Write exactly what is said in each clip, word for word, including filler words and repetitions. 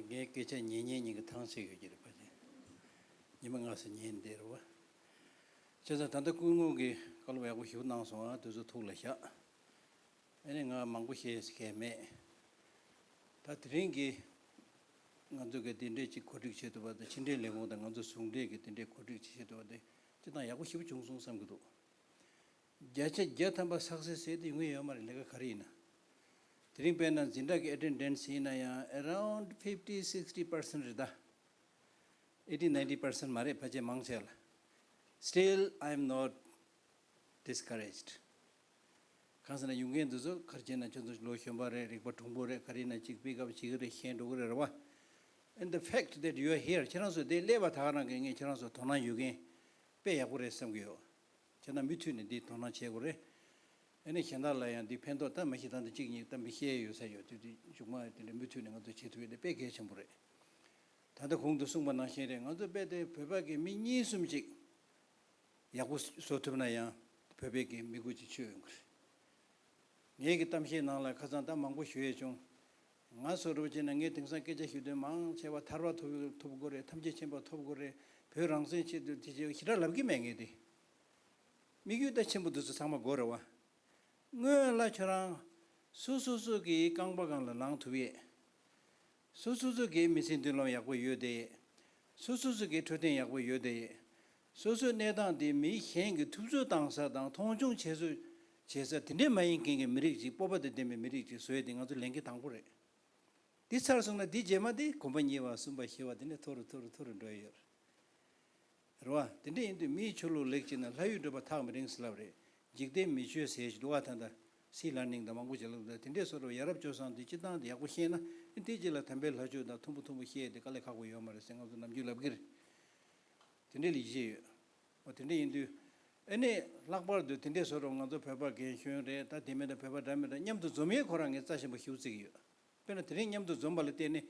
ངའི་སྐད་ཆ་ཉན་མཁན་གཉིས་ཀྱི་ཐང་ཆད་ཡོད་ཀྱི་རེད་པ། ཉི་མ་ལྔ་ཙམ་ཉན་བསྡད་རེད་པ། བྱས་ཙང་ད་ལྟ་སྐུ་ངོ་གིས་བཀའ་སློབ་ཡག་པོ་ཞིག་གནང་སོང་ཨ། དེ་ཚོ་ཐུགས་ལ་བཞག་ཨ་ནི་ང་མང་པོ་བཤད་མཁན་མེད། ད་དེ་རིང་གི་ང་ཚོ་གི་དེ་འདྲས་ཅིག་གོ་སྒྲིག་བྱེད་ཐུབ་པ་དང་ཕྱི་འབྲེལ་ལས་ཁུངས་དང་ང་ཚོ་ཟུང་འབྲེལ་གྱི་དེ་འདྲས་གོ་སྒྲིག་ཅིག་བྱེད་ཐུབ་པ་དེ་སྤྱིར་བཏང་ཡག་པོ་ཞེ་པོ་བྱུང་སོང་བསམ་གྱི་འདུག་བརྒྱ་ཆ་བརྒྱ་ཐམ་པ་success་ཟེར་དེ་ཡོང་གི་ཡོད་མ་རེད། ལས་ཀ་ག་རེ་ཡིན་ན། དེ་རིང་དཔེར་ན་འཛིན་གྲྭ་གི་attendance་ཡིན་ན་ཡང་around fifty sixty percent་རེད་ད། eighty ninety percent་མ་རེད། ཕལ་ཆེར་མང་ཆེ་ལ། Still, I am not discouraged. གང་ཟེར་ན་ཡོང་མཁན་འདི་ཚོ་ག་རེ་བྱས་ན་ཁྱོད་ཚོ་ལོ་གཞོན་པ་རེད། རིག་པ་གྲུང་པོ་རེད། ག་རེ་ཡིན་ན་གཅིག་pick up་བྱེད་ཀྱི་རེད། ཤེས་འགྲོ་གི་རེད། རེད་པ། And the fact that you are here, ཁྱེད་རང་ཚོ་འདིར་སླེབས་པ་དེ་ག་རང་གིས་ངས་ཁྱེད་རང་ཚོ་དོ་སྣང་ཡོད་མཁན་དཔེ་ཡག་པོ་རེད་བསམ་གྱི་ཡོད། བྱས་ན་མུ་མཐུད་ནས་འདི་དོ་སྣང་བྱེད་དགོས་རེད། ཨ་ནི་གཞན་དག་ལ་ཡང་འདི་ཕན་ཐོགས་ད་མ་གཞི་ད་འདི་གཅིག་གཉིས་ད་མི་བཤད་ཡོད་ས་ཡོད། དེ་དུས་མཇུག་མ་དེ་འདྲ་མུ་མཐུད་ནས་ང་ཚོ་བྱེད་ཐུབ་ཡོད་དེ་དཔེ་གལ་ཆེན་པོ་རེད། ད་ལྟ་གོང་དུ་གསུངས་པ་ནང་བཞིན་རེད། ང་ཚོ་དཔེ་དེ་བོད་པ་གི་མི་གཉིས་གསུམ་ཅིག་ཡག་པོ་བཟོ་ཐུབ་ན་ཡང་བོད་པའི་གི་མི་དགུ་ཅིག་ཆོད་ཡོང་གི་རེད། ངེད་ཀྱི་གཏམ་བཤད་ནང་ལ་ཁ་སང་ད་མང་པོ་ཞུ་ཡས་བྱུང་། ང་ཚོ་རུ་བྱས་ན་ངས་དེང་སང་སྐད་ཆ་ཞུ་དུས་མང་ཆེ་བ་ཐར་པ་ཐོབ་ཐོབ་དགོས་རེད། ཐམས་ཅད་མཁྱེན་པ་ཐོབ་དགོས་རེད། བོད་རང་བཙན་ཆེད་དུ་དེ་ཅིག་ཞེ་དྲག་ལབ་ཀྱི་མེད། ངས་དེ་དམིགས་ཡུལ་ད་ཆེན་པོ་འདི་ཚོ་ཚང་མ་དགོས་རེད་བ། སྔོན་ལ་ཁྱོད་རང་སོ་སོ་སོ་གི་རྐང་པ་སྒང་ལ་ལངས་ཐུབ་ཡས། སོ་སོ་སོ་གི་མི་ཚེའི་མདུན་ལམ་ཡག་པོ་ཡོད་དེ། སོ་སོ་སོ་གི་འཕྲོད་བསྟེན་ཡག་པོ་ཡོད་དེ། སོ་སོའི་གནས་སྟངས་དེ་མི་གཞན་གྱིས་ཐུབ་ཚོད་བཏང་ས་དང་མཐོང་ཆུང་བྱེད་ཚོད་བྱེད་ས་དེ་འདྲས་མ་ཡིན་མཁན་གྱི་མི་རིགས་ཅིག་སྤོབས་པ་དང་ལྡན་པའི་མི་རིགས་ཅིག་བཟོ་ཡས་དེ་ང་ཚོ་ལས་འགན་དང་པོ་རེད། འདི་ཚར་སོང་ན་འདི་རྗེས་མ་དེ་གོམ་པ་གཉིས་པ་གསུམ་པ་བཞི་པ་དེ་ནས་མཐོ་རུ་མཐོ་རུ་མཐོ་རུ་འགྲོ་ཡི་ཡོད་རེད། རེད་བ། དེ་འདྲ་ཡིན་དུས་མིའི་ཆོས་ལུགས་ལེགས་བྱས་ན་ལྷ་ཡུལ་འགྲོ་བ་ཐག་མི་རིང་ཟེར་ལབ་རེད། འཇིག་རྟེན་མི་ཆོས་ཟེར་ཞིག་འདུག་བ། ད་ལྟ་སྲིད་ལ་ནིང་དང་མང་པོ་ཞིག་ལབ་འདུག་དེ་འདྲའི་བཟོ་འདྲ་ཡ་རབས་སྤྱོད་བཟང་དེ་སྤྱི་བཏང་དེ་ཡག་པོ་ཤེས་ན་དེ་རྗེས་ལ་དམ་པའི་ལྷ་ཆོས་དང་མཐུན་པོ་མཐུན་པོ་ཤེས་དེ་དཀའ་ལས་ཁག་པོ་ཡོད་མ་རེད་ཟེར་ང་ཚོ་ནམ་རྒྱུན་ལབ་ཀྱི་རེད། དེ་འདྲའི་ལས་བྱེད་ཡོད། འོ་དེ་འདྲ་ཡིན་དུས་ཨ་ནི་ལྷག་པར་དུ་དེ་འདྲའི་བཟོ་འདྲ་ང་ཚོ་བོད་པ་རྒན་གཞོན་རེད། ད་དེ་མིན་ད་བོད་པ་འདྲ་མི་འདྲ་མཉམ་དུ་འཛོམས་ཡས་ཁོ་རང་ངས་རྩ་ཆེན་པོ་ཞེ་པོ་བརྩི་གི་ཡོད། དཔེར་ན་དེ་རིང་མཉམ་དུ་འཛོམས་པ་ལ་བརྟེན་ནས་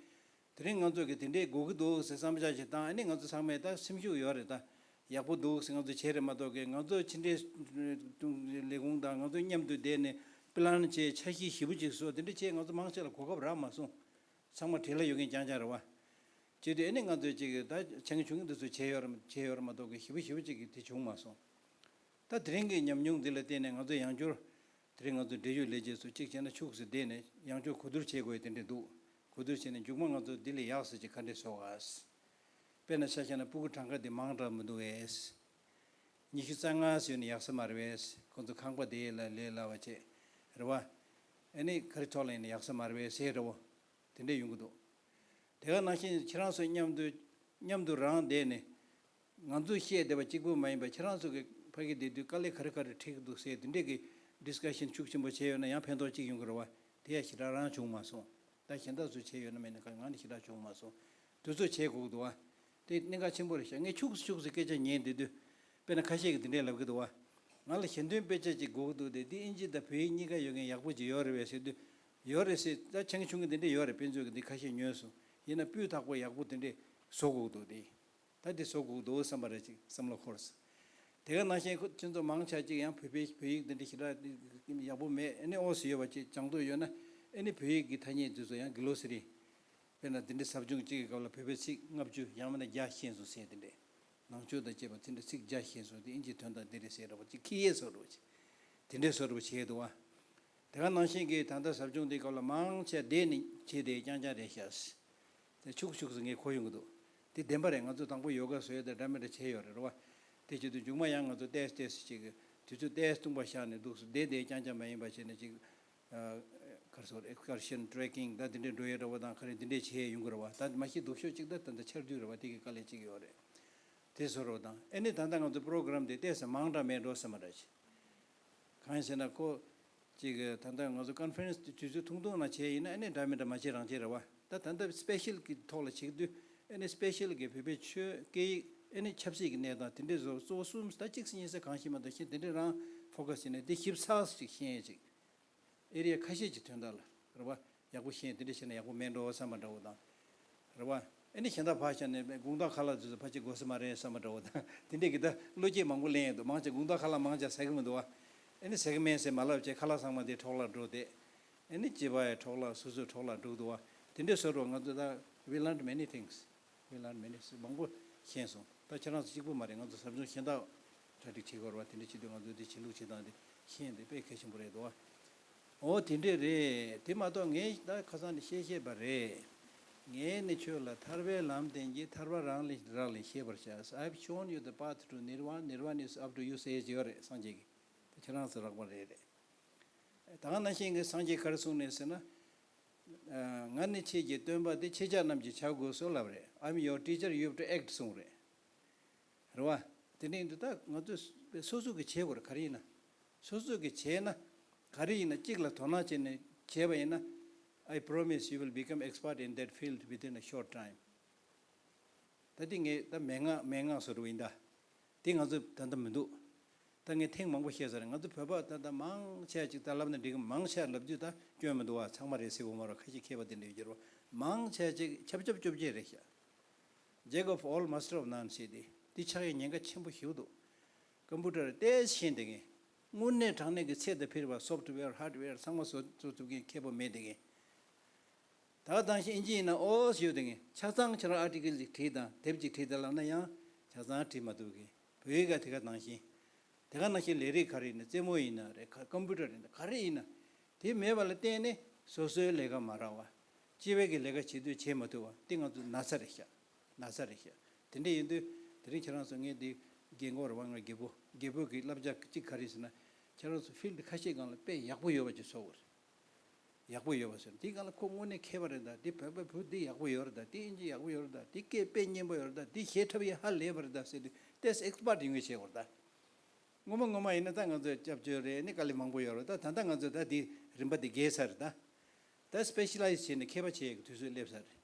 དེ་རིང་ང་ཚོ་གི་དེ་འདྲའི་དགོས་ཀྱི་འདུག་ཟེར་བསམ་འཆར་ཞིག་བཏང་། ཨ་ནི་ང་ཚོ་ཚང་མས་ད་སེམས་ཤུགས་ཡོད་རེད། ད་ཡག་པོ་འདུག་ཟེར་ང་ཚོ་བྱས་རེད་མ་གཏོགས་ཀྱི་ང་ཚོ་ཕྱི་འབྲེལ་ལས་ཁུངས་དང་ང་ཚོ་མཉམ་དུ་བསྡད་ནས་པི་ལན་བྱས་འཆར་གཞི་ཞིབ་པོ་ཅིག་བཟོ་དེ་འདྲ་བྱས་ང་ཚོ་མང་ཆེ་ལ་གོ་སྐབས་རག་མ་སོང་། ཚང་མ་བྲེལ་ལ་ཡོད་མཁན་རྐྱང་རྐྱང་རེད་བ། བྱས་དུས་ཨ་ནི་ང་ཚོས་ཅིག་ད་ཆེ་ཆུང་འདི་ཚོ་བྱས་ཡོད་རེད་བྱས་ཡོད་རེད་མ་གཏོགས་ཀྱི་ཞིབ་པོ་ཞིབ་པོ་ཅིག་གི་དེ་བྱུང་མ་སོང་། ད་དེ་རིང་གི་ཉམས་མྱོང་འདི་ལ་བརྟེན་ནས་ང་ཚོ་ཡང་བསྐྱར་དེ་རིང་ང་ཚོ་འབྲེལ་ཡོད་ལས་བྱེད་ཚོ་གཅིག་བྱས་ན་ཕྱུགས་སུ་བསྡད་ནས་ཡང་བསྐྱར་གོ་བསྡུར་བྱེད་དགོས་དེ་འདྲ་འདུག་གོ་བསྡུར་བྱས་ནས་མཇུག་མ་ང་ཚོ་འདི་ལས་ཡག་ས་ཅིག་ག་འདྲས་བཟོ་ག་དཔེར་ན་ཆ་བཞག་ན་སྤུ་གུ་གྲངས་ཀ་འདི་མང་དྲགས་མི་འདུག་གས། ཉི་ཤུ་རྩ་ལྔ་ཟེར་ནས་ཡག་ས་མ་རེད་པས། ཁོང་ཚོ་ཁང་པ་དེ་ལ་ལས་སླ་བ་བྱས་རེད་བ། ཨ་ནི་ག་རེ་ཐོག་ལ་ཡིན་ན་ཡག་ས་མ་རེད་པས་ཟེར་རེད་བ། དེ་འདྲས་ཡོང་གི་འདུག་དེ་ག་ནང་བཞིན་ཁྱེད་རང་ཚོ་མཉམ་དུ་མཉམ་དུ་རང་བསྡད་ནས་ང་ཚོས་བཤད་བསྡད་པ་གཅིག་པུ་མ་ཡིན་པར་ཁྱེད་རང་ཚོ་གི་ཕ་གི་བསྡད་དུས་དཀའ་ལས་ག་རེ་ག་རེ་འཕྲད་ཀྱི་འདུག་ཟེར་དེ་འདྲས་ཀྱི་ཌིས་ཀ་ཤན་ཤུགས་ཆེན་པོ་བྱས་ཡོད་ན་ཡང་ཕན་ཐོགས་གཅིག་ཡོང་གི་རེད་བ། དེ་ཡང་ཞེ་དྲག་རང་བྱུང་མ་སོང་། ད་གཞན་དག་ཚོས་བྱས་ཡོད་ན་མེད་ན་ག་ང་ནི་ཞེ་དྲག་བྱུང་མ་སོང་། དུས་ཚོད་བྱེད་དགོས་ཀྱི་འདུག་བ། དེ་གནད་འགག་ཆེན་པོ་རེད་ཤག་ངས་ཕྱུགས་སུ་ཕྱུགས་སུ་སྐད་ཆ་ཉན་བསྡད་དུས། དཔེར་ན་ཁ་ཤས་ཀྱིས་འདི་འདྲས་ལབ་ཀྱི་འདུག་བ། ང་ལ་ཞལ་འདོན་དཔེ་ཆ་ཅིག་དགོས་ཀྱི་འདུག་སྟེ་འདི་ཨིན་ཇི་དང་བོད་ཡིག་གཉིས་ཀ་ཡོད་མཁན་ཡག་པོ་ཅིག་ཡོད་རེད་པས་ཟེར་དུས། ཡོད་རེད་ཟེར། ད་ཆུང་ཆུང་གི་འདི་འདྲས་ཡོད་རེད། དཔེ་མཛོད་ཀྱི་འདི་ཁ་ཤས་ཉོས་སོང་། ཡིན་ན་སྤུས་དག་པོ་ཡག་པོ་དེ་འདྲས་བཟོ་དགོས་ཀྱི་འདུག་སྟེ། ད་འདི་བཟོ་དགོས་ཀྱི་འདུག་བསམ་པ་རེད་ཅིག་བསམ་བློ་འཁོར་སོང་། དེ་ག་ནང་བཞིན་ཁོ་ཁྱེད་ཚོ་མང་ཆེ་ཅིག་ཡང་བོད་པའི་བོད་ཡིག་འདི་འདྲས་ཞེ་དྲག་ཡག་པོ་མེད། ཨ་ནི་ཨོ་ཟེར་ཡོད་པ་ཅིག་སྦྱང་འདོད་ཡོད་ན་ཨ་ནི་བོད་ཡིག་གི་ཐ་སྙད་འདི་ཚོ་ཡང་གི་ལོ་སི་རི། དཔེར་ན་འདི་འདྲའི་ཟབ་སྦྱོང་གཅིག་གི་སྐབས་ལ་བོད་པའི་ཚིག་ལྔ་བཅུ་ཡང་མིན་ན་བརྒྱ་ཤེས་སོང་ཟེར། དེ་འདྲའི་ནང་ཆོས་དང་བཅས་པ་དེ་འདྲ་ཚིག་བརྒྱ་ཤེས་སོང་། དེ་ཨིན་ཇིའི་དོན་དག་འདི་རེད་ཟེར་འདྲ་བ་ཅིག་ཁྱི་ཡས་བཟོ་འདྲ་བ་ཅིག་དེ་འདྲའི་བཟོ་འདྲ་བ་བྱས་འདུག་བ། དེ་ག་ནང་བཞིན་གྱི་ད་ལྟ་ཟབ་སྦྱོང་འདིའི་སྐབས་ལ་མང་ཆེ་བསྡད་ནས་བྱས་ཏེ་རྐྱང་རྐྱང་རེད་ཤག་དེ་ཕྱུགས་ཕྱུགས་སུ་ངས་གོ་ཡོང་གི་འདུག་དེ་བདེན་པ་རེད། ང་ཚོ་དང་པོ་ཡོ་ག་བཟོས་དང་འདྲ་མི་འདྲ་བྱས་ཡོད་རེད། རེད་བ། དེ་བྱེད་དུས་མཇུག་མ་ཡང་ང་ཚོ་ཏོག་ཙམ་ཏོག་ཙམ་ཅིག་དུས་ཚོད་ཏོག་ཙམ་ཐུང་པ་བཞག་ནས་འདུག་སེ་བསྡད་བསྡད་རྐྱང་རྐྱང་མ་ཡིན་པ་བྱས་ནས་ཅིག་གར་སོང་ཨེག་སི་ཀར་ཤན་ཊེ་རེ་ཀིང་ད་འདི་འདྲའི་འགྲོ་ཡས་འདྲ་བོ་དང་ག་རེ་འདི་འདྲའི་བྱས་ཡོང་གི་རེད་བ། ད་མ་གཞི་སྡུག་ཤོས་གཅིག་ད་ད་ལྟ་ཆར་དུས་རེད་བ། དེ་གི་དཀའ་ལས་གཅིག་ཡོད་རེད། དེ་བཟོ་རོགས་དང་ཨ་ནི་ད་ལྟ་ང་ཚོ་པོ་རོ་གྷ་རམ་དེ་ཏོག་ཙམ་མང་དྲགས་མེད་འགྲོ་བསམ་པ་འདྲ་ཞིག་གང་ཡིན་ཟེར་ན་ཁོ་ཅིག་ད་ལྟ་ང་ཚོ་ཀོན་ཕ་རེན་སི་དེ་དུས་ཚོད་ཐུང་ཐུང་ནང་བྱས་ཡིན་ན་ཨ་ནི་འདྲ་མི་འདྲ་མ་བྱེད་རང་བྱེད་རེད་བ། ད་ད་ལྟ་སི་པེ་ཤལ་གི་ཐོག་ལ་བྱེད་དུས་ཨ་ནི་སི་པེ་ཤལ་གི་བོད་པའི་ཆོས་སྐད་ཡིག་ཨ་ནི་ཆབ་སྲིད་ཀྱི་གནས་སྟངས་དེ་འདྲའི་བཟོ་གཙོ་བོ་གསུམ་ད་གཅིག་གཉིས་ས་གང་ཤེས་མ་གཏོགས་ཤེས་དེ་འདྲའི་རང་ཕོ་ཁ་སི་ནས་དེ་ཞིབ་ཚགས་ཤིག་ཤེས་ཡས་ཅིག་ཨེ་རི་ཡ་ཁ་ཤས་ཀྱི་དོན་དག་ལ་རེད་བ། ཡག་པོ་ཤེས་དེ་འདྲ་བྱས་ན་ཡག་པོ་མེད་འགྲོ་བསམ་པ་འདྲ་བོ་དང་། རེད་བ། ཨ་ནི་གཞན་དག་ཕར་བཞག་ནས་དགོང་དག་ཁ་ལག་དུས་སུ་ཕལ་ཆེར་དགོས་ས་མ་རེད་བསམ་པ་འདྲ་བོ་དང་དེ་འདྲས་ཀྱི་ད་བློ་སྐྱེད་མང་པོ་ལེན་ཡོད་འདུག་མང་ཆེ་དགོང་དག་ཁ་ལག་མང་ཆེ་ཟ་གི་མི་འདུག་བ། ཨ་ནི་ཟ་གི་མེད་ཟེར་མ་ལབ་བྱས་ཁ་ལག་ཚང་མ་དེ་འཕྲོ་བརླག་འགྲོ་དེ། ཨ་ནི་སྐྱེས་པ་ཡི་འཕྲོ་བརླག་སོ་སོའི་འཕྲོ་བརླག་འགྲོ་གི་འདུག་བ། དེ་འདྲས་བཟོ་རོགས། ང་ཚོ་ད we learned many things, we learned many things. མང་པོ་ཤེས་སོང་། ད་ཁྱེད་རང་ཚོ་གཅིག་པུ་མ་རེད། ང་ཚོ་ཟབ་སྦྱོང་གཞན་དག་གྲ་སྒྲིག་བྱེད་དགོས་རེད་བ། དེ་འདྲས་བྱེད་དུས་ང་ཚོ་འདི་བྱེད་ལུགས་བྱེད་སྟངས་འདི་ཤེས་འདི་དཔེ་གལ་ཆེན་པོ་རེད་འདུག་བ། འོ་དེ་འདྲས་རེད། དེ་མ་གཏོགས་ངས་ད་ཁ་སང་ནས་བཤད་བཤད་པ་རེད། ངས་ནི་ཁྱོད་ལ་ཐར་པའི་ལམ་བསྟན་གྱིས། ཐར་པ་རང་ལས་རག་ལས་ཤེས་པར་བྱ། I've shown you the path to nirvana, nirvana is up to you ཟེར་གྱི་ཡོད་རེད་སངས་རྒྱས་ཀྱིས། དེ་ཁྱེད་རང་ཚོ་རག་པ་རེད་རེད། ད་ག་ནང་བཞིན་གྱི་སངས་རྒྱས་ག་རེ་གསུངས་ནས་ཟེར་ན། ང་ནི་ཁྱེད་ཀྱི་སྟོན་པ་སྟེ། ཁྱེད་ཅག་རྣམས་ཀྱི་བྱ་དགོས་སོ་ལབ་རེད། I'm your teacher, you have to act གསུངས་རེད། རེད་བ། དེ་འདྲ་ཡིན་དུས་ད་ང་ཚོས་སོ་སོ་གི་བྱེད་དགོས་རེད། ག་རེ་ཡིན་ན། སོ་སོ་གི་བྱས་ན། ག་རེ་ཡིན་ན་གཅིག་ལ་དོ་སྣང་བྱས་ནས་བྱས་པ་ཡིན་ན། I promise you will become expert in that field within a short time. ད་འདི་ངས་ད་མན་ངག་མན་ངག་བཟོ་འདྲ་ཡིན་ད། དེ་ང་ཚོ་ད་ལྟ་མི་འདུག་ད་ངས་ཐེངས་མང་པོ་བཤད་ས་རེད། ང་ཚོ་བོད་པ་ད་ལྟ་མང་ཆེ་ཅིག་ད་ལབ་ན་འགྲིག་གི། མང་ཆེ་ལབ་དུས་ད་སྐྱོན་མི་འདུག་བ། ཚང་མ་རེད་ཟེར་བ་མ་རེད། ཁ་ཤས་མཁས་པ་དེ་འདྲ་ཡོད་ཀྱི་རེད་བ། མང་ཆེ་ཅིག་ཆབ་ཆབ་བཅོ་བརྒྱད་རེད་ཤག Jack of all, master of none ཟེར་དེ། དེ་ཆགས་ཡ་ཉེན་ཁ་ཆེན་པོ་ཞིག་འདུག་ཀམ་པུ་ཊར་ཏོག་ཙམ་ཤེས་བསྡད་མཁན། དངོས་གནས་དྲང་གནས་ཀྱི་ཚད་དང་ཕེབས་པ་སོབ་ཊི་ཝེར་ཧར་ཌི་ཝེར་ཚང་མ་བཟོ་བཟོ་ཐུབ་མཁན་མཁས་པོ་མེད་བསྡད་མཁན། ད་ག་ནང་བཞིན་ཨིན་ཇི་ཡིན་ན་ཨོ་ཞུ་དེ་ངས་ཆ་ཚང་ཁྱེད་རང་ཨར་ཊི་ཀལ་ཅིག་བྲིས་དང་དེབ་ཅིག་བྲིས་དང་ལབ་ན་ཡང་ཆ་ཚང་བྲིས་མ་ཐུབ་མཁན། བོད་ཡིག་ག་དེ་ག་ནང་བཞིན། དེ་ག་ནང་བཞིན་ལས་རིགས་ག་རེ་ཡིན་ན། རྩེད་མོ་ཡིན་ན་རེད། ཀ་ཀམ་པུ་ཊར་ཡིན་ན་ག་རེ་ཡིན་ན། དེ་མེད་པ་ལ་བརྟེན་ནས་སོ་སོའི་ལས་ཀ་མ་རག་པ། སྤྱི་པའི་གི་ལས་ཀ་བྱེད་དུས་བྱེད་མ་ཐུབ་པ་དེ་ང་ཚོ་ན་ཚ་རེད་ཤག་ན་ཚ་རེད་ཤག་དེ་འདྲ་ཡིན་དུས་དེ་རིང་ཁྱེད་རང་ཚོ་ངས་འདི་རྒན་གོག་རེད་བ། ང་རྒད་པོ། རྒད་པོ་གི་བསླབ་བྱ་གཅིག་ག་རེ་ཟེར་ན། ཁྱེད་རང་ཚོ་ཕིལ་ཌི་ཁ་ཤས་སྒང་ལ་དཔེ་ཡག་པོ་ཡོད་པ་ཅིག་བཟོ་དགོས་རེད། ཡག་པོ་ཡོད་པ་ཟེར། དེའི་སྒང་ལ་ཁོ་དངོས་གནས་མཁས་པ་རེད་ད། དེ་བོད་པའི་བུ་འདི་ཡག་པོ་ཡོད་རེད་ད། དེ་ཨིན་ཇི་ཡག་པོ་ཡོད་རེད་ད། དེ་སྐད་དཔེ་སྙན་པོ་ཡོད་རེད་ད། དེ་གཞས་འཁྲབ་ཡ་ཧ་ལས་པ་རེད་ད་ཟེར་དུས་ཏོག་ཙམ་ཨེག་སི་པར་ཊི་ཡོང་ཡ་བྱེད་དགོས་རེད་ད། སྔོན་མ་སྔོན་མ་ཡིན་ན་ད་ང་ཚོས་སྐྱབས་བཅོལ་རེད། ཨ་ནི་དཀའ་ལས་མང་པོ་ཡོད་རེད་ད། ད་ལྟ་ང་ཚོས་ད་དེ་རིམ་པ་དེ་བརྒལ་ཚར་རེད་ད། ད་སི་པེ་ཤ་ལའི་ཛི་བྱས་ནས་མཁས་པ་བྱེད་ཡ་གི་དུས་ཚོད་སླེབས་ཚར་རེད།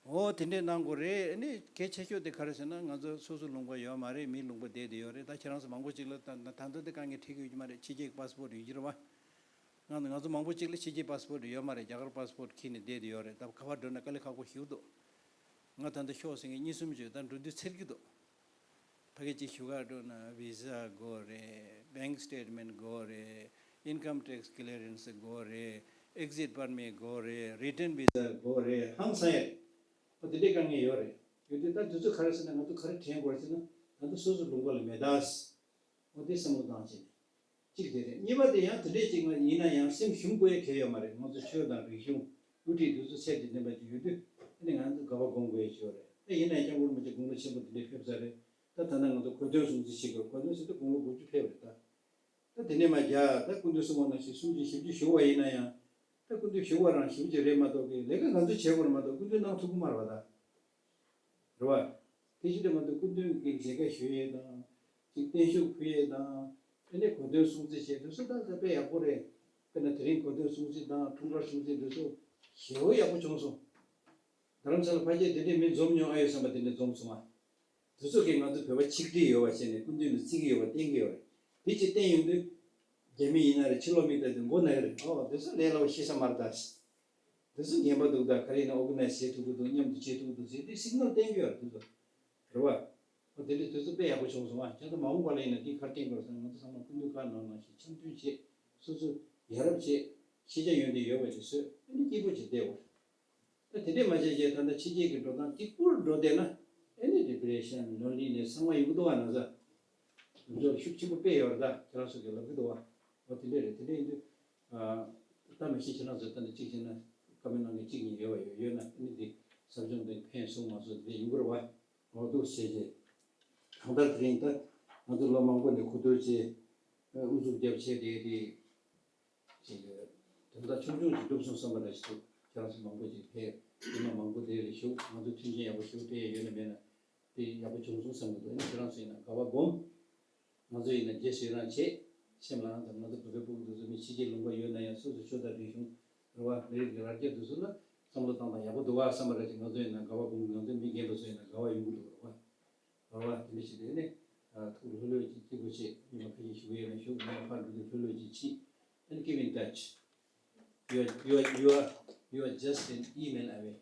འོ་དེ་འདྲས་གནང་དགོས་རེད། ཨ་ནི་གལ་ཆེ་ཤོས་དེ་ག་རེ་ཟེར་ན། ང་ཚོ་སོ་སོ་ལུང་པ་ཡོད་མ་རེད། མི་ལུང་པ་བསྡད་དེ་ཡོད་རེད། ད་ཁྱེད་རང་ཚོ་མང་པོ་ཅིག་ལ་ད་ད་ད་ལྟ་དེ་དཀའ་ངལ་འཕྲད་ཀྱི་ཡོད་ཀྱི་མ་རེད། ཕྱི་རྒྱལ་གྱི་པ་སི་པོར་ཊི་ཡོད་ཀྱི་རེད་བ། ང་ང་ཚོ་མང་པོ་ཅིག་ལ་ཕྱི་རྒྱལ་པ་སི་པོར་ཊི་ཡོད་མ་རེད། རྒྱ་གར་པ་སི་པོར་ཊི་འཁྱེར་ནས་བསྡད་དེ་ཡོད་རེད། ད་ག་པར་འགྲོ་ན་དཀའ་ལས་ཁག་པོ་ཞིག་འདུག་ང་ད་ལྟ་ཤོག་ཟེར་མཁན་གཉིས་གསུམ་ཅིག་ད་འགྲོ་དུས་འཚེར་གྱི་འདུག་ཕ་གི་ཅིག་ཞུ་ག་འགྲོ་ན་བི་ཟ་དགོས་རེད། བྷེང་སི་ཊེཊ་མེན་ཊི་དགོས་རེད། ཨིན་ཀམ་ཊེག་སི་ཀི་ལི་ཡ་རན་སི་དགོས་རེད། ཨེག་ཟིཊ་པར་མིཊ་དགོས་རེད། རི་ཊན་བི་ཟ་དགོས་རེད། ཧང་སང་ཡ་རེད། ཨོ་དེ་འདྲའི་དཀའ་ངལ་ཡོད་རེད། ཡོད་དུས་ད་དུས་ཚོད་ག་རེ་ཟེར་ན། ང་ཚོ་ག་རེ་དྲན་དགོས་རེད་ཟེར་ན། ང་ཚོ་སོ་སོ་ལུང་པ་ལ་མེད་ད། ཨོ་དེ་བསམ་བློ་བཏང་བྱས་ནས། གཅིག་དེ་རེད། གཉིས་པ་དེ་ཡང་དེ་འདྲས་ཅིག་ཡིན་ན་ཡང་སེམས་ཞུམ་དགོས་ཡ་གལ་ཡོད་མ་རེད། ང་ཚོ་ཆོས་དང་རིག་གཞུང་བསླུ་བྲིད་དེ་ཚོ་ཚད་ཀྱི་ལྡན་པ་ཅིག་ཡོད་དུས། ཨ་ནི་ང་ཚོ་དགའ་བ་སྒོམ་དགོས་ཡ་ཅིག་ཡོད་རེད། ཨ་ཡིན་ན་ཡང་སྐྱབས་མགོན་རིན་པོ་ཆེ་དགུང་ལོ་ཆེན་པོ་དེ་འདྲས་ཕེབས་ཚར་རེད། ད་ད་ལྟ་ང་ཚོ་གོ་སྟོན་སྲུང་བརྩི་བྱེད་དགོས། གོ་སྟོན་ཟེར་དུས་དགུང་ལོ་དགུ་བཅུ་ཕེབས་རེད་ད། ད་དེ་ནས་མར་རྒྱ་ད་སྐུ་མདུན་གསུང་བ་ནང་བཞིན་སུམ་ཅུ་བཞི་བཅུ་བཞུགས་པ་ཡིན་ན་ཡང་། ད་སྐུ་མདུན་བཞུགས་པ་རང་བཞུགས་ཀྱི་རེད་མ་གཏོགས་ཀྱི་ལས་ཀ་ང་ཚོ་བྱེད་དགོས་རེད་མ་གཏོགས་སྐུ་མདུན་གནང་ཐུབ་ཀྱི་མ་རེད་པ་ད། རེད་བ། དེ་བཞིན་དུ་ང་ཚོ་སྐུ་མདུན་གྱི་མཇལ་ཁ་ཞུ་ཡས་དང་། ཅིག་བརྟན་བཞུགས་ཕུལ་ཡས་དང་། དེ་ནས་གོ་སྟོན་སྲུང་བརྩི་བྱས་དུས་སུ་ད་ད་དཔེ་ཡག་པོ་རེད། དཔེར་ན་དེ་རིང་གོ་སྟོན་སྲུང་བརྩི་དང་འཁྲུངས་སྐར་སྲུང་བརྩི་འདི་ཚོ་ཞེ་པོ་ཡག་པོ་བྱུང་སོང་། རྡ་རམ་ས་ལ་ཕལ་ཆེར་དེ་འདྲའི་མི་འཛོམས་མྱོང་ཨ་ཡོད་བསམ་པ་དེ་འདྲ་འཛོམས་སོང་ང་། དེ་ཚོ་གིས་ང་ཚོ་བོད་པ་ཆིག་སྒྲིལ་ཡོད་པ་བྱས་ནས་སྐུ་མདུན་ལ་བརྩི་གི་ཡོད་པ་བསྟན་གི་ཡོད་རེད། དེ་ཅིག་བསྟན་ཡོང་དུས། རྒྱ་མི་ཡིན་ན་རེད། ཕྱི་ལོགས་མི་ལྟ་དུས་མགོ་ན་གི་རེད། ཨོ་དེ་ཚོ་ལས་སླ་བོ་ཤེས་ས་མ་རེད་ད། དེ་ཚོ་ངན་པ་འདུག་ད། ག་རེ་ཡིན་ན་ཨོར་ག་ནའི་ཛི་བྱེད་ཐུབ་ཀྱི་འདུག་མཉམ་དུ་བྱེད་ཐུབ་ཀྱི་འདུག་ཟེར་དེ་སིག་ནལ་བསྟན་གྱི་ཡོད་རེད། དེ་ཚོ་རེད་བ། ཨོ་དེ་འདྲའི་དུས་ཚོད་དཔེ་ཡག་པོ་བྱུང་སོང་ང་། ཁྱེད་ཚོ་མ་འོངས་པ་ལ་ཡིན་ན་དེ་ག་རེ་བསྟན་དགོས་ཟེར་ན། ང་ཚོ་ཚང་མ་སྐུ་མདུན་བཀའ་གནང་ནང་བཞིན་འཆམ་མཐུན་བྱེད། སོ་སོ་ཡ་རབས་བྱེད། ཤེས་བྱ་ཡོན་ཏན་ཡོད་པ་ཅིག་བཟོས། ཨ་ནི་སྐྱིད་པོ་ཅིག་བསྡད་དགོས། ད་དེ་འདྲས་མ་བྱས་བྱས་ད་ལྟ་ཕྱི་རྒྱལ་གྱི་འགྲོ་སྟངས་གཅིག་པུར་འགྲོ་བསྡད་ན། ཨ་ནི་ཌི་པི་རེ་ཤན། ལོན་ལི་ནེ་སི་ཚང་མ་ཡོང་གི་འདུག་བ། ན་ཚ་འདི་ཚོ་ཤུགས་ཆེན་པོ་དཔེ་ཡོད་རེད་ད། ཁྱེད་རང་ཚོ་གིས་ལབ་ཀྱི་འདུག་བ། འོ་དེ་འདྲས་རེད། དེ་འདྲས་ཡིན་དུས། ཨ། ད་མི་ཤེས། ཁྱེད་རང་ཚོས་ད་ནི་གཅིག་བྱས་ན་བཀའ་མོལ་གནང་མཁན་གཅིག་གཉིས་ཡོད་པ་ཡོད། ཡོད་ན་ཨ་ནི་འདི་ཟབ་སྦྱོང་འདི་ཕན་སོང་མ་སོང་དེ་འདྲས་ཡོང་གི་རེད་བ། འོ་འདུག་བྱས་རྗེས། གང་ལྟར་དེ་རིང་ད་ང་ཚོ་ལོ་མང་པོ་ནས་གོ་བསྡུར་བྱས། ཨུ་ཚུགས་རྒྱབ་བྱས་དེ་དེ། ཅིག་དོན་དག་ཆུང་ཆུང་ཅིག་འགྲུབ་སོང་བསམ་པ་འདྲ་ཞིག་འདུག་ཁྱེད་རང་ཚོ་མང་པོ་ཅིག་ཕེབས། ཉི་མ་མང་པོ་དེ་ལ་བཞུགས། ང་ཚོ་མཐུན་རྐྱེན་ཡག་པོ་ཞིག་སྤྲད་ཡ་ཡོད་ན་མེད་ན་དེ་ཡག་པོ་བྱུང་སོང་བསམ་གྱི་འདུག་ཨ་ནི་ཁྱེད་རང་ཚོ་ཡིན་ན་དགའ་བ་སྒོམ། ང་ཚོ་ཡིན་ན་རྗེས་སུ་ཡི་རང་བྱེད། སེམས་ལ་ཨང་དང་། ང་ཚོ་བོད་པའི་ཕྲུ་གུ་དེ་ཚོ་མི་ཕྱི་རྒྱལ་ལུང་པ་ཡོད་ན་ཡང་སོ་སོའི་ཆོས་དང་རིག་གཞུང་། རེད་བ། མི་རིགས་ཀྱི་རྭ་རྒྱ་དེ་ཚོ་ལ་བསམ་བློ་བཏང་སྟངས་ཡག་པོ་འདུག་བ་བསམ་པ་འདྲ་ཅིག་ང་ཚོ་ཡིན་ན་དགའ་བ་སྒོམ། ང་ཚོའི་མི་རྒན་པ་ཚོ་ཡིན་ན་དགའ་བ་ཡོང་གི་འདུག་རེད་བ། རེད་བ། དེ་འདྲ་ཞིག་རེད། ཨ་ནི། ཨ། ཐུགས་ལྷོད་ལྷོད་ཅིག་སྐྱིད་པོ་བྱེད། ཉི་མ་ཁ་ཤས་བཞུགས་ཡས་ན་བཞུགས། ཉི་མ་ཕར་འགྲོ་དུས་ལྷོད་ལྷོད་ཅིག་ཕྱིན། And keep in touch. You are, you are, you are, you are just an email away.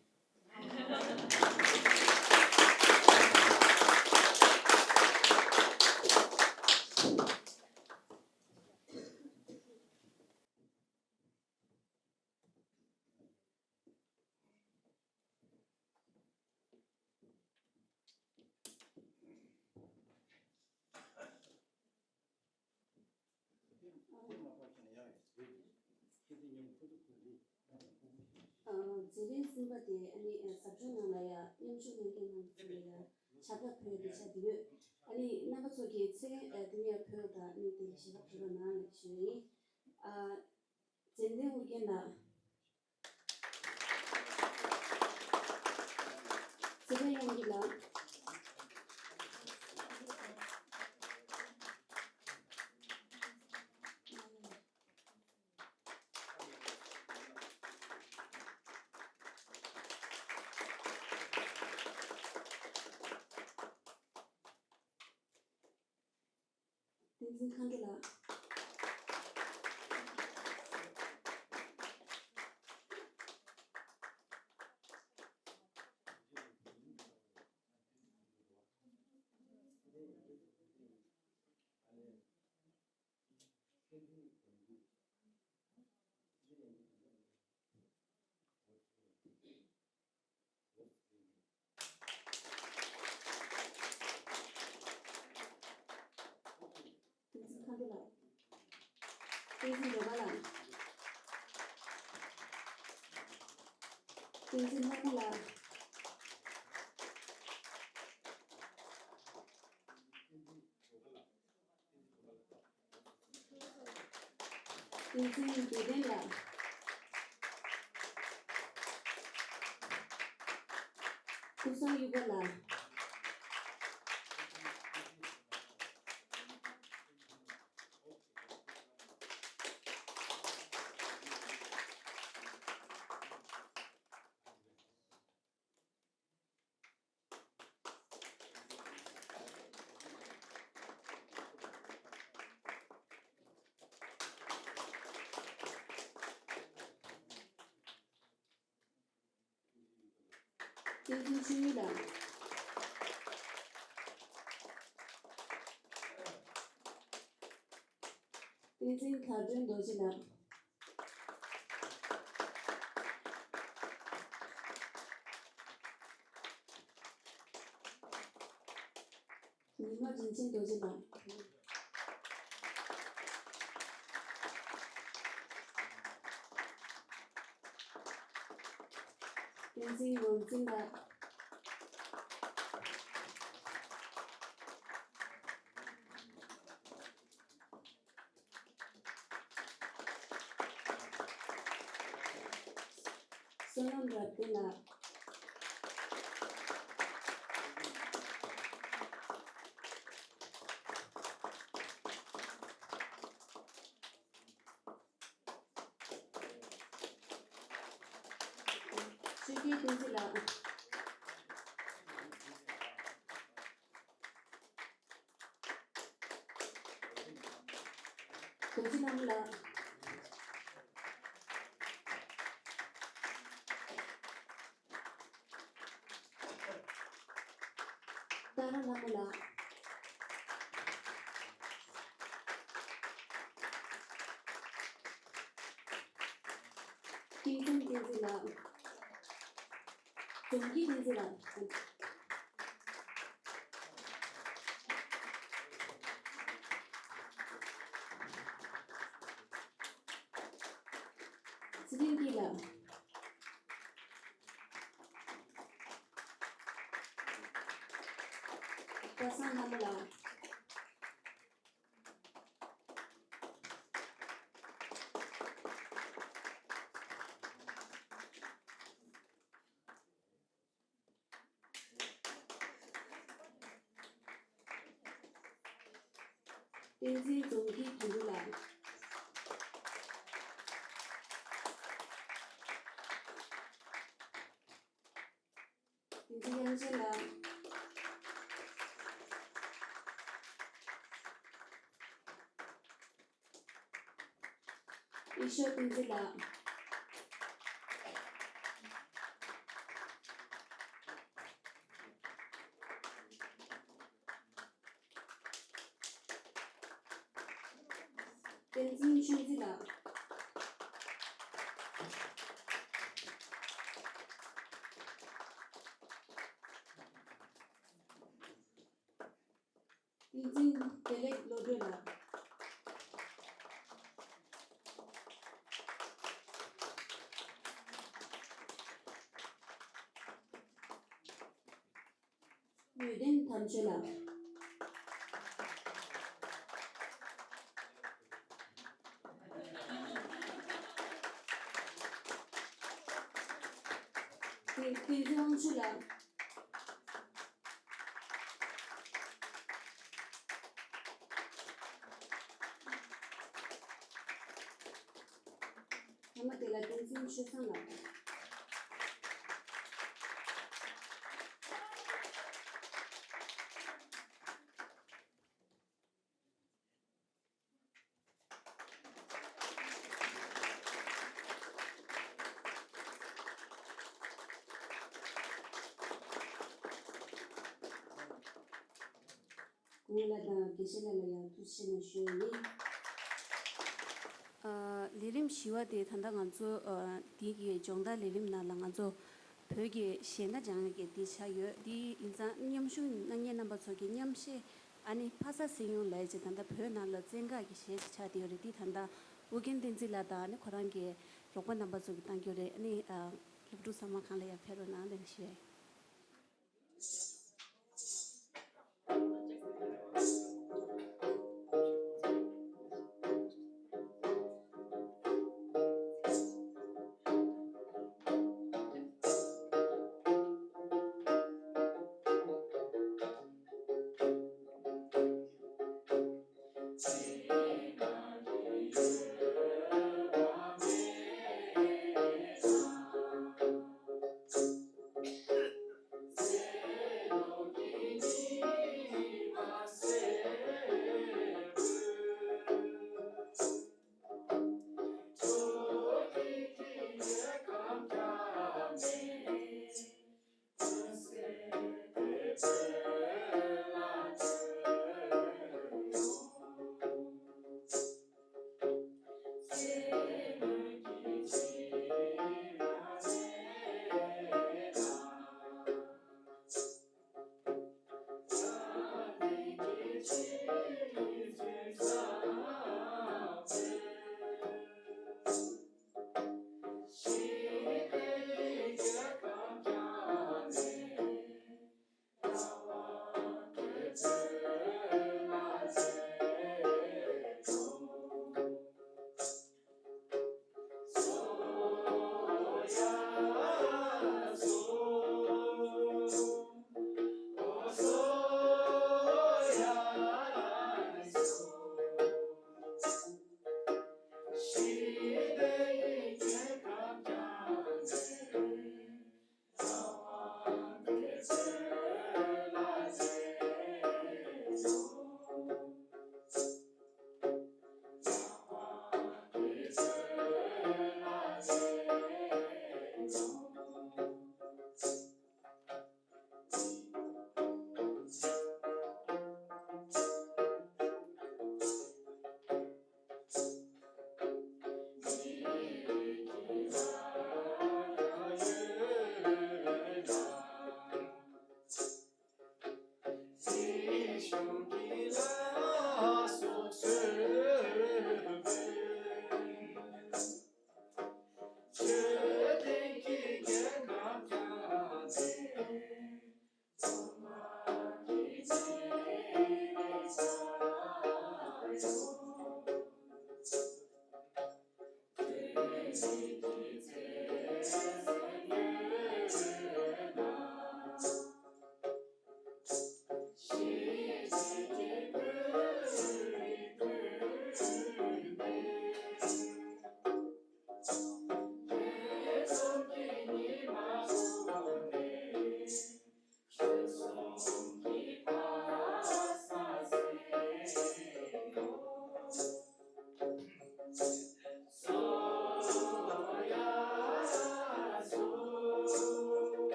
འཛིན་རིམ་གསུམ་པ་དེ་ཨ་ནི་ཟབ་སྦྱོང་ནང་ལ་ཡང་མཉམ་ཞུགས་གནང་མཁན་རྣམས་ཚོ་ལ་ཡང་ཕྱག་རྟགས་ཕུལ་བའི་ཆ་དེ་ཡོད། ཨ་ནི་རྣམ་པ་ཚོ་གིས་ཚེ་འདི་ནས་ཕུལ་དང་ཨ་ནི་དེ་ཞལ་ལག་ཕུལ་རོགས་གནང་ཞུ་ཡིན། འཛིན་བདེ་ཨོ་རྒྱན་ལགས། ཚེ་བརྟན་དབྱངས་སྐྱིད་ལགས། བསྟན་འཛིན་མཁའ་འགྲོ་ལགས། བསྟན་འཛིན་མཁའ་འགྲོ་ལགས། བསྟན་འཛིན་འགྲོ་པ་ལགས། བསྟན་འཛིན་ལྷ་མོ་ལགས། བསྟན་འཛིན་དགེ་ལྡན་ལགས། ཀུན་བཟང་གཡུ་པ་ལགས། བསྟན་འཛིན་ཆོས་ཉིད་ལགས། བསྟན་འཛིན་དར་སྒྲོན་རྡོ་རྗེ་ལགས། ཉི་མ་རིན་ཆེན་རྡོ་རྗེ་ལགས། བསྟན་འཛིན་ནོར་འཛིན་ལགས། བསོད་ནམས་རབ་བརྟན་ལགས། ཆོས་རྒྱལ་བསྟན་འཛིན་ལགས། རྡོ་རྗེ་ལྷ་མོ་ལགས། ཏཱ་ར་ལྷ་མོ་ལགས། ཀུན་བཟང་བསྟན་འཛིན་ལགས། འཛོམས་སྐྱིད་བསྟན་འཛིན་ལགས། ཚེ་རིང་སྐྱིད་ལགས། པ་སངས་ལྷ་མོ་ལགས། བསྟན་འཛིན་འཛོམས་སྐྱིད་དོན་གྲུབ་ལགས། བསྟན་འཛིན་དབྱངས་ཅན་ལགས། ཨེ་ཤོ་བསྟན་འཛིན་ལགས། བསྟན་འཛིན་ཆོས་འཛིན་ལགས། བསྟན་འཛིན་བདེ་ལེགས་བློ་གྲོས་ལགས། འོད་ལྡན་དམ་ཆོས་ལགས། ཀུན་ཀུན་བཟང་ཆོས་ལགས། ཐ་མ་དེ་ལ་བསྟན་འཛིན་ཆོས་བཟང་ལགས། སྐུ་ངོ་ལགས་དང་དགེ་བཤེས་ལགས་ལ་ཡང་ཐུགས་རྗེ་ཆེ་གནང་ཞུ་ཡ་ཡིན། ཨ། ལས་རིམ་བཞི་པ་དེ་ད་ལྟ་ང་ཚོ་ཨ། འདི་གི་སྦྱོང་བརྡར་ལས་རིམ་ནང་ལ་ང་ཚོ་བོད་ཀྱི་གཞས་སྣ་སྦྱང་ཡག་གི་འདི་ཆགས་ཡོད། འདི་ཡིན་ཙང་མཉམ་ཞུགས་གནང་མཁན་རྣམ་པ་ཚོ་གི་མཉམ་གཞས། ཨ་ནི་ཕ་ས་སེང་གཡུང་ལབ་ཡག་ཅིག་ད་ལྟ་བོད་ནང་ལ་བཙན་བཀག་གི་གཞས་ཅིག་ཆགས་བསྡད་ཡོད་རེད། འདི་ད་ལྟ་ཨོ་རྒྱན་བསྟན་འཛིན་ལགས་དང་ཨ་ནི་ཁོ་རང་གི་རོགས་པ་རྣམ་པ་ཚོ་གིས་བཏང་གི་ཡོད་རེད། ཨ་ནི་ཨ། སློབ་ཕྲུག་ཚང་མ་གང་ལ་ཡར་ཕེབས་རོགས་གནང་ལབ་ནས་ཞུ་ཡ་ཡིན།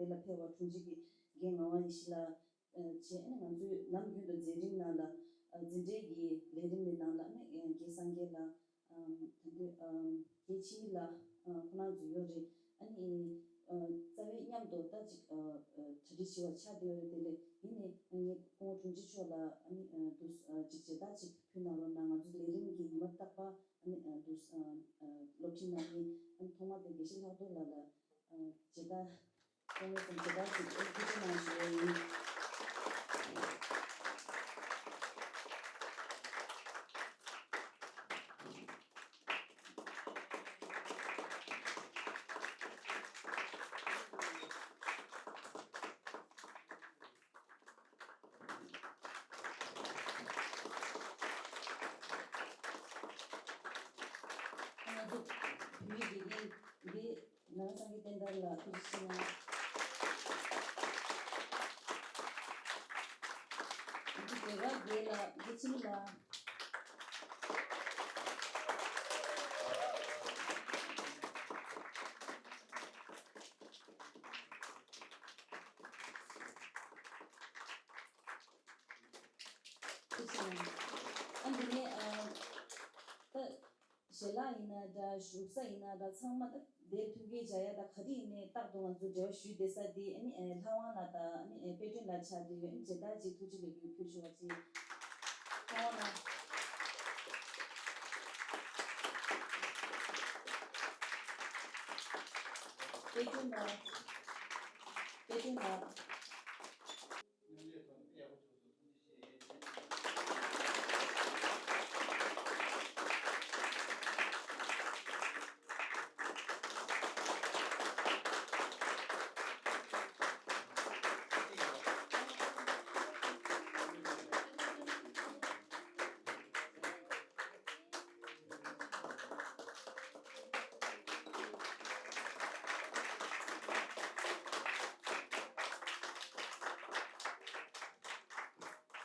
དེ་ལ་ཕེབས་པ་དྲུང་ཆེ་གི་རྒན་ངག་དབང་ཡེ་ཤེས་ལགས། བྱས་ཨ་ནི་ང་ཚོའི་ནམ་རྒྱུན་དུ་མཛད་རིམ་ནང་ལ་འཛིན་གྲྭའི་གི་ལས་རིམ་གྱི་ནང་ལ་ཨ་ནི་རྒན་སངས་རྒྱས་ལགས། ད་དུས་རྒན་འཆི་མེད་ལགས་ཁོང་རྣམ་ཚོ་ཡོད་རེད། ཨ་ནི་རྩ་བའི་མཉམ་དུ་ད་ཅིག་གྲ་སྒྲིག་བྱས་པ་ཆགས་བསྡད་ཡོད་རེད། དེ་ལས་ཡིན་ནའི་ངས་སྐུ་ངོ་དྲུང་ཆེ་མཆོག་ལ་ཨ་ནི་དུ་ཅིག་མཇལ་དར་ཅིག་ཕུལ་གནང་རོགས་གནང་། ང་ཚོའི་ལས་རིམ་གྱི་ཉི་མ་རྟག་པར་ཨ་ནི་དུ་སློབ་ཁྲིད་གནང་མཁན་ཨ་ནི་ཐོག་མ་དེ་དགེ་བཤེས་ལྷག་རྡོར་ལགས་ལ་མཇལ་དར། ཁོང་ཚོ་མཇལ་དར་ཅིག་ཨེ་ཐུགས་རྗེ་གནང་ཞུ་ཡས་ཡིན། ང་ཚོ་བོད་མིའི་དགེ་རྒན་འདི། ནང་སངས་རྒྱས་བསྟན་དར་ལགས་ཐུགས་རྗེ་ཆེ་གནང་། འདི་བོད་པ་རྒན་ལགས་རྒན་འཆི་མེད་ལགས། ཐུགས་རྗེ་ཆེ་གནང་། ཨ་འདི་ནས་ཨ་ད། ཞལ་ལག་ཡིན་ན་འདྲ། བཞུགས་ས་ཡིན་ན་འདྲ། ཚང་མ་ད་དེར་ཐུགས་འགན་བཞག་ཡ་ད་ག་རེ་ཡིན་ནའི་རྟག་ཏུ་ང་ཚོ་འབྲེལ་བ་ཞུ་བསྡད་ས་དེ་ཨ་ནི་ལྷ་དབང་ལགས་དང་ཨ་ནི་དཔལ་སྒྲོན་ལགས་ཆགས་བསྡད་ཡོད། ཨ་ནི་མཇལ་དར་ཅིག་ཐུགས་རྗེ་ལེགས་འབུལ་ཕུལ་ཞུ་བ་ཅིག་ལྷ་དབང་ལགས། དཔལ་སྒྲོན་ལགས། དཔལ་སྒྲོན་ལགས།